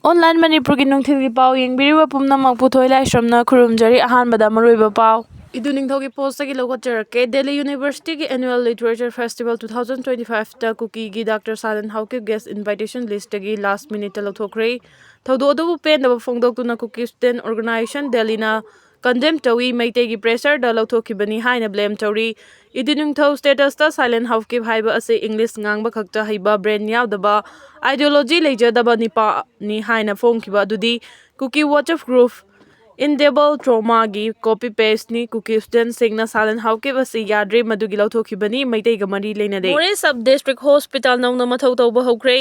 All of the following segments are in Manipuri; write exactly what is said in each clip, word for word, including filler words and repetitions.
Online ꯃꯅꯤꯄꯨꯔꯒꯤ ꯅꯨꯡꯊꯤꯜꯒꯤ ꯄꯥꯎ ꯌꯦꯡꯕꯤꯔꯤꯕ ꯄꯨꯝꯅꯃꯛꯄꯨ ꯊꯣꯏ ꯂꯥꯏꯁ꯭ꯔꯝꯅ ꯈꯨꯔꯨꯝꯖꯔꯤ꯫ ꯑꯍꯥꯟꯕꯗ ꯃꯔꯨꯑꯣꯏꯕ ꯄꯥꯎ꯫ ꯏꯗꯨ ꯅꯤꯡꯊꯧꯒꯤ post ꯇꯒꯤ ꯂꯧꯈꯠꯆꯔꯛꯀꯦ꯫ Delhi University ꯒꯤ Annual Literature Festival two thousand twenty five ꯇ ꯀꯨꯀꯤꯒꯤ Doctor Silent Haokip guest invitation list ꯇꯒꯤ last minute ꯇ ꯂꯧꯊꯣꯛꯈ꯭ꯔꯦ꯫ ꯊꯧꯗꯣꯛ ꯑꯗꯨꯕꯨ ꯄꯦꯟꯗꯕ ꯐꯣꯡꯗꯣꯛꯇꯨꯅ Kuki Student Organisation Delhi ꯅ condemn ꯇꯧꯏ, ꯃꯩꯇꯩꯒꯤ pressure ꯗ ꯂꯧꯊꯣꯛꯈꯤꯕꯅꯤ ꯍꯥꯏꯅ blame ꯇꯧꯔꯤ꯫ ꯏꯗꯨ ꯅꯤꯡꯊꯧ status ꯇ Silent Haokip ꯍꯥꯏꯕ ꯑꯁꯤ English ꯉꯥꯡꯕ ꯈꯛꯇ ꯍꯩꯕ, brain ꯌꯥꯎꯗꯕ, ideology ꯂꯩꯖꯗꯕ ꯅꯤꯄꯥꯅꯤ ꯍꯥꯏꯅ ꯐꯣꯡꯈꯤꯕ ꯑꯗꯨꯗꯤ Kuki WhatsApp group Indelible Trauma ꯒꯤ copy paste ꯅꯤ꯫ Kuki student ꯁꯤꯡꯅ Silent Haokip ꯑꯁꯤ ꯌꯥꯗ꯭ꯔꯦ, ꯃꯗꯨꯒꯤ ꯂꯧꯊꯣꯛꯈꯤꯕꯅꯤ, ꯃꯩꯇꯩꯒ ꯃꯔꯤ ꯂꯩꯅꯗꯦ꯫ ꯃꯣꯔꯦ Sub District Hospital ꯅꯧꯅ ꯃꯊꯧ ꯇꯧꯕ ꯍꯧꯈ꯭ꯔꯦ꯫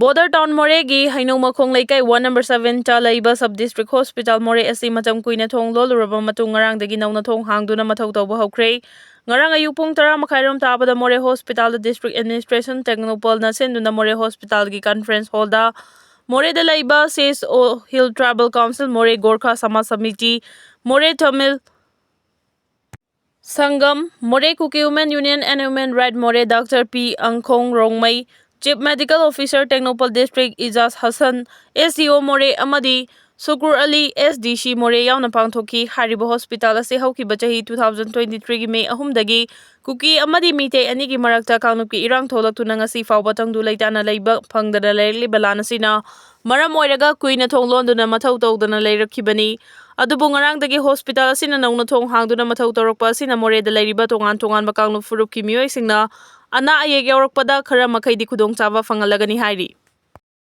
Border Town ꯃꯣꯔꯦꯒꯤ ꯍꯩꯅꯧ ꯃꯈꯣꯡ ꯂꯩꯀꯥꯏ ward number seven ꯇ ꯂꯩꯕ Sub District Hospital ꯃꯣꯔꯦ ꯑꯁꯤ ꯃꯇꯝ ꯀꯨꯏꯅ ꯊꯣꯡ ꯂꯣꯜꯂꯨꯔꯕ ꯃꯇꯨꯡ ꯉꯔꯥꯡꯗꯒꯤ ꯅꯧꯅ ꯊꯣꯡ ꯍꯥꯡꯗꯨꯅ ꯃꯊꯧ ꯇꯧꯕ ꯍꯧꯈ꯭ꯔꯦ꯫ ꯉꯔꯥꯡ ꯑꯌꯨꯛ ꯄꯨꯡ ꯇꯔꯥ ꯃꯈꯥꯏꯔꯣꯝ ꯇꯥꯕꯗ ꯃꯣꯔꯦ Hospital ꯗ District Administration Technopal ꯅ ꯁꯤꯟꯗꯨꯅ ꯃꯣꯔꯦ Hospital ꯒꯤ conference hall ꯗ ꯃꯣꯔꯦꯗ ꯂꯩꯕ C S O Hill Tribal Council ꯃꯣꯔꯦ, Gorkha Samaj Samiti ꯃꯣꯔꯦ, Tamil Sangam ꯃꯣꯔꯦ, Kuki Women Union and Women Right ꯃꯣꯔꯦ, Doctor P Angkhong Rongmei, Chief Medical Officer Technopal District Ijaz Hassan, S D O ꯃꯣꯔꯦ ꯑꯃꯗꯤ ꯁꯨꯀ꯭ꯔꯨꯔ ꯑꯂꯤ, S D C ꯃꯣꯔꯦ ꯌꯥꯎꯅ ꯄꯥꯡꯊꯣꯛꯈꯤ꯫ ꯍꯥꯏꯔꯤꯕ hospital ꯑꯁꯤ ꯍꯧꯈꯤꯕ ꯆꯍꯤ two thousand twenty three ꯒꯤ May ꯑꯍꯨꯝꯗꯒꯤ ꯀꯨꯀꯤ ꯑꯃꯗꯤ ꯃꯤꯇꯩ ꯑꯅꯤꯒꯤ ꯃꯔꯛꯇ ꯀꯥꯡꯂꯨꯞꯀꯤ ꯏꯔꯥꯡ ꯊꯣꯛꯂꯛꯇꯨꯅ ꯉꯁꯤ ꯐꯥꯎꯕ ꯇꯪꯗꯨ ꯂꯩꯇꯥꯅ ꯂꯩꯕ ꯐꯪꯗꯅ ꯂꯩꯔꯛꯂꯤꯕ ꯂꯥꯟ ꯑꯁꯤꯅ ꯃꯔꯝ ꯑꯣꯏꯔꯒ ꯀꯨꯏꯅ ꯊꯣꯡ ꯂꯣꯟꯗꯨꯅ ꯃꯊꯧ ꯇꯧꯗꯅ ꯂꯩꯔꯛꯈꯤꯕꯅꯤ꯫ ꯑꯗꯨꯕꯨ ꯉꯔꯥꯡꯗꯒꯤ hospital ꯑꯁꯤꯅ ꯅꯧꯅ ꯊꯣꯡ ꯍꯥꯡꯗꯨꯅ ꯃꯊꯧ ꯇꯧꯔꯛꯄ ꯑꯁꯤꯅ ꯃꯣꯔꯦꯗ ꯂꯩꯔꯤꯕ ꯇꯣꯉꯥꯟ ꯇꯣꯉꯥꯟꯕ ꯀꯥꯡꯂꯨꯞ ꯐꯨꯔꯨꯞꯀꯤ ꯃꯤꯑꯣꯏꯁꯤꯡꯅ ꯑꯅꯥ ꯑꯌꯦꯛ ꯌꯥꯎꯔꯛꯄꯗ ꯈꯔ ꯃꯈꯩꯗꯤ ꯈꯨꯗꯣꯡꯆꯥꯕ ꯐꯪꯍꯜꯂꯒꯅꯤ ꯍꯥꯏꯔꯤ꯫